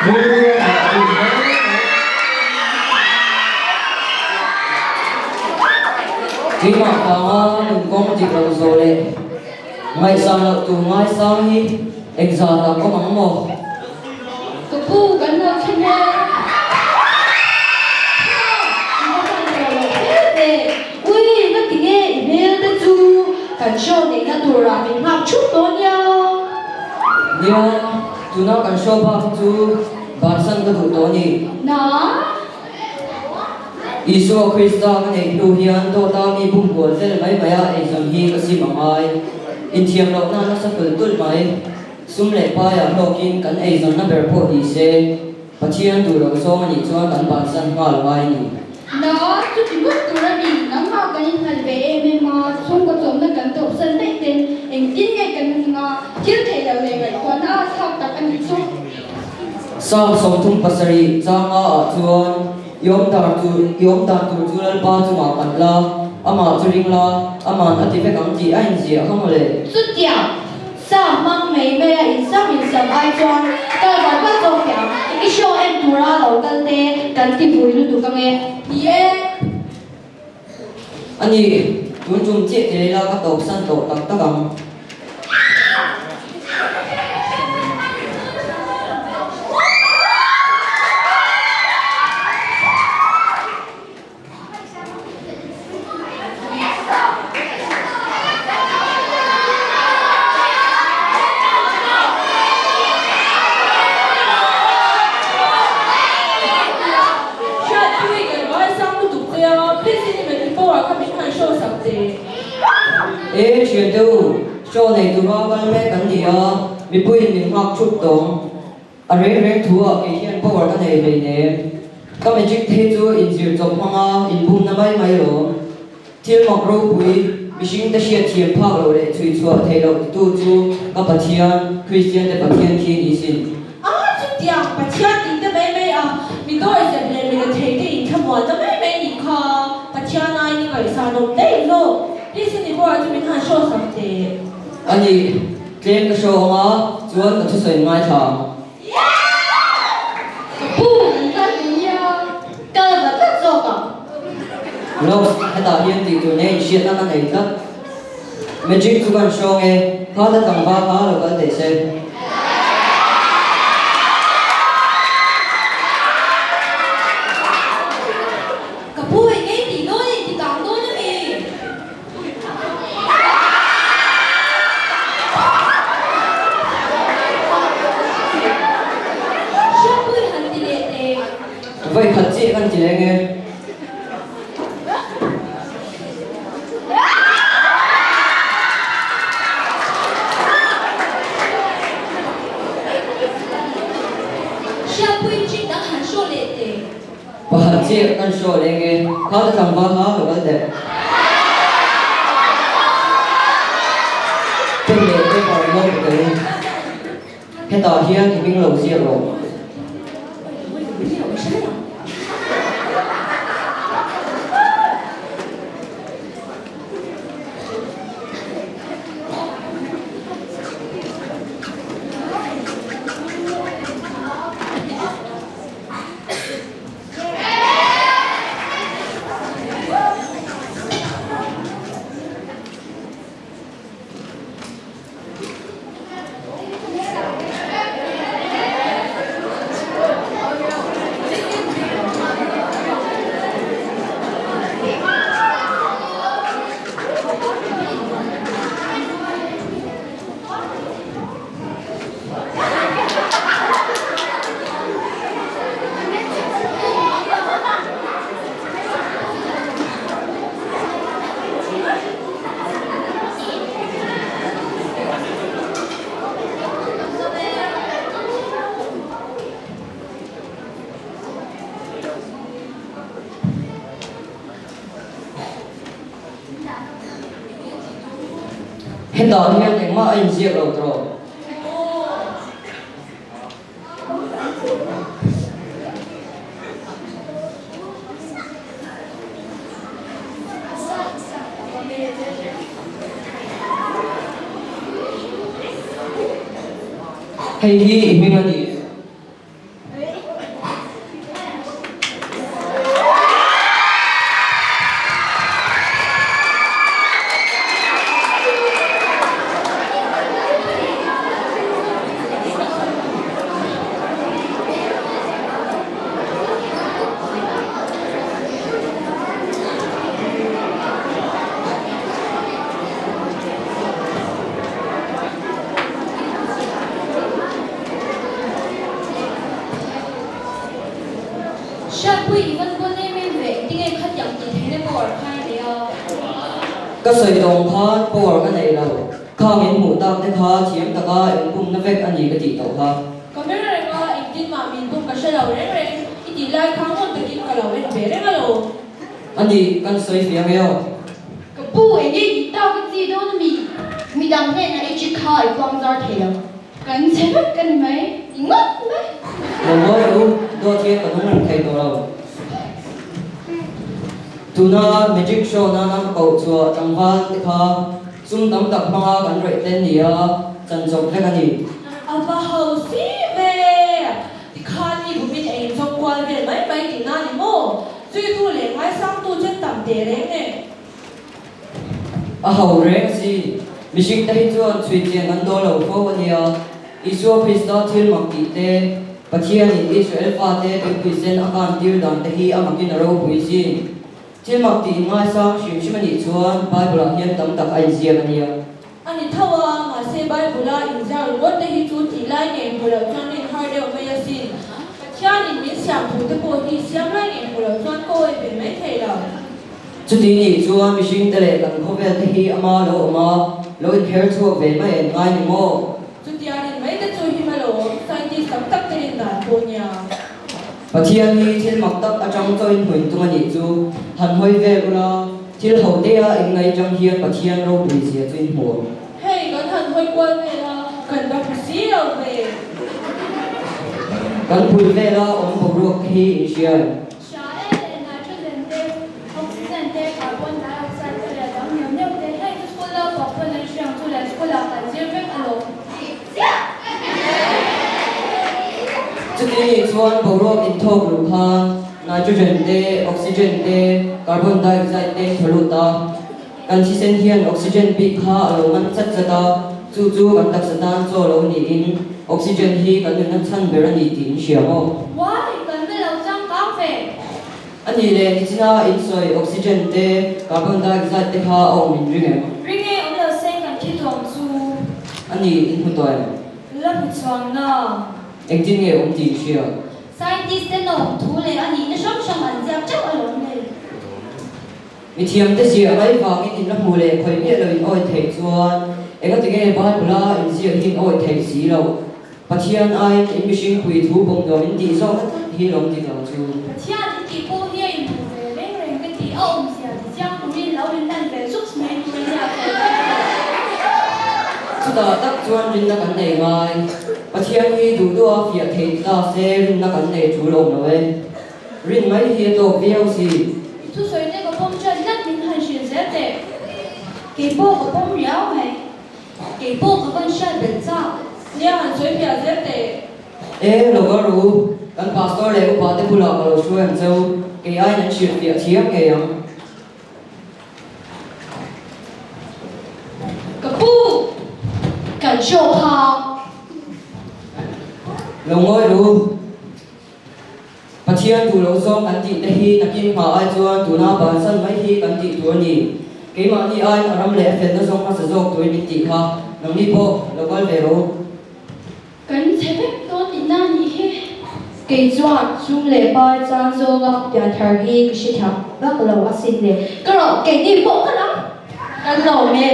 Rilru a hah tum hle mai. Keimah vanga nun kawng dik lo zawh leh ngaihsan loh tur ngaisang hi engzat ah awm ang maw? Ka pu kan lo thleng e. Kha i va hman tawh lo hle ve. Ui nga ti nge i hmel te chu kan show neihna turah min nghak thup dawn nia. Nia, tuna kan show bak hi chu bansan ka duh tawh a ni. Na. Isua Krista ka neih hnu hian dawta mi bum kual vel mai mai a eizawn hi ka sim a ngai. Inthiam lohna nasa tul tul mai. Sum leh paiah hlawkin kan eizawnna ber pawh ni se, Pathian duh loh zawng a nih chuan kan bansan nghal ngai a ni. Na, chuti ngawt tur a ni. Nangmah kan inhal ve em em a, chhungkaw chawmna kan tawpsan daih ten engtin nge kan hming a, thil theih loh leh ngaihtuahna a thlak tak a nih chu. Psalm 37 changa ah chuan, I awm dan tur, i awm dan tur chu Lalpa chungah kan la, amah chu ring la, aman a ti vek ang tih a inziah kha mawle. Chutiang Sa hmang mai mai a insam insam ai chuan kal vat vat zawk teh ang. I show en tura lo kal te kan ti vui lutuk ang e. Ni e. A ni, tun tum chiah te ila ka tawp san tawh tak tak ang. Hriatpui kan ngaisang lutuk che a, please in i magic power kha min han show sak che. E thiante u, show nei tura kal mek an ni a, mipuiin min nghak thup tawng. A reng reng thu ah kei hian power ka nei hleinem. Ka magic te hi chu inzir chawp hmang a inbumna mai mai lawm. Thil mak ropui, mihring te hriat thiam phak loh leh chhui chhuah theih loh titu chu ka Pathian, Kristian te Pathian khi ni sin. A chutiang Pathian tih te mai mai a, mi dawihzep leh mi rethei te inthlamuan ta mai mai nih kha Pathian aiin i ngaihsan awm daih zawk. Please in i power chu min han show sak teh. A ni. Tlem ka hre awm a, chuan ka thusawi ngaithla ang. Ka pu kan kal tih nia, kal vat vat zawk ang. Love, hetah hian tih tur nei inhriatna ka nei tlat. Magic chu kan hrawng e, kha ta tlangval kha lo kal teh se. Ka pu eng ngei tih dawn in ti kang dawn a mi? Hriatpui han ti leh teh. Vawi khat chiah kan ti leng e. Hriatpui chin dang han hraw leh teh. Pakhat chiah kan hraw leng e, kha ta tlangval kha lo kal teh. Pen leh paper an lo pe tel. Hetah hian i hming lo ziak rawh. Hetah hian engmah a inziak lo tawh. Hei hi i hming a ni. Hriatpui i van bon em em ve, engtinge khatiang tih theihna power kha i nei a? Ka sawi tawng khan power ka nei lo, khang in hmuh tak te kha thiam taka inpumna vek a ni ka tih tawh kha. Ka ber reng a, engtin mah min bum ka hre lo reng reng, i tih lai kha ngun takin ka lo en ve reng alawm. A nih, kan sawi fiah nge aw? Ka pu, enge i tih tak i chi dawn a mi? Midang hnenah i chi kha i puang zar thei lo. Kan chhe vek ka ni mai, i ngawt mai. Lo ngawi ru, dawt hian ka nung reng thei tawh lo. Tuna magic show nana ka koh chhuah tlangval te kha sum tam tak hmanga kan rawih ten ni a, chan chawp vek a ni. A va ho si ve! Tikhan mi bumin a inzawm kual vel mai mai tihna ni maw? Zuitu leh ngaisangtu chen tam teh reng e. A ho reng a si. Mihring te hi chuan chhui chian an dawl lo fo a nia. Isua Krista thil mak tih te, Pathianin Israel fate tuipui sen a kan tir dan te hi a makin a ropui zin. Thil mak tih inngaisang hrim hrim a nih chuan Bible-ah hian tam tak a inziak a nia. A ni tho a, mahse Bible-a inziak ringawt te hi chu tih lai ngei hmu loh chuan rin har deuh mai asin. Pathianin min siam thu te pawh hi siam lai ngei hmu loh chuan ka awih ve mai thei lo. Chuti nih chuan mihring te leh kan khawvel te hi ama lo awm a, lo inher chhuak ve mai an ngai ni maw? Chutia rin mai te chu hi malawm, scientist tam tak te rin dan pawh nia. Pathian hi thil mak tak atang chauhin hmuin tum a nih chu han hawi vel ula, thil ho tea inngai chang hian Pathian ropui zia chu in hmu ang. Hei kan han hawi kual vel a, kan va hmu si lo ve. Kan bul vela awm boruak te hi in hria em? Hria e leh nitrogen te, oxygen te, carbon dioxide te leh dang neuh neuh te heng chu school lo pawh pawn an hriang chu leh school ah kan zir vek alawm tih chiah. Chuti nih chuan boruak inthawk luh khan nitrogen te, oxygen te, carbon dioxide te thaw lut a, kan thisen hian oxygen bik kha a lo man chat chat a, chu chu kan taksa tan chaw lo niin oxygen hi kan nunna chhan ber a ni tih in hria maw? Why? Kan la lo changkang ve. A nih leh nichina in sawi oxygen te, carbon dioxide te kha a awm in ring em? Ring e, awm lo seng kan thi tawng chu. A nih, in hmu tawh em? La hmu chuang na. Engtin nge awm tih in hria? Scientist te nawm thu leh a nihna hrang hrang an ziak teuh alawm le. Mithiam te ziah mai vangin in la hmu leh khawi miah lo in awi theih chuan engati nge Bible a in ziak hi in awi theih si loh? Pathian aiin in mihring pui thu pawm nuam in tih zawk na tak hi lawm dik lo chu. Pathian i tih pawh hi a inhmu ve reng reng ka tih a awmzia ti chiang turin lo in lan ve zuk mai tur a nia ka ti. Chutah tak chuan rinna kan nei ngai. Pathian hi duh duha fiah thei ta se rinna kan nei tul awm lo e. Rin mai hi a tawk viau si. I thusawi te ka pawm ṭan tlat min han hrilh zel teh. Kei pawh ka pawm riau mai. Kei pawh ka van hriat belh chak. Nia han sawi fiah zel teh. E, lo kal ru. Kan pastor leh upa te bulah ka lo hruai ang cheu. Kei aiin an hrilh fiah thiam ngei ang. Ka pu! Kan show kha. Lo ngawi ru. Pathian duh loh zawng kan tih te hi nakin hma ai chuan tuna bansan mai hi kan tih tur a ni. Keimahni aiin a ram leh a felna zawng hmasa zawk turin min tih kha nangni pawh lo kal ve rawh u. Kan chhe vek dawn tihna a nih hi. Kei chuan sum leh pai chan zawnga pianthar hi ka hre thiam vak lo asin le. Ka rawh keini pawh ka lam kan lo me.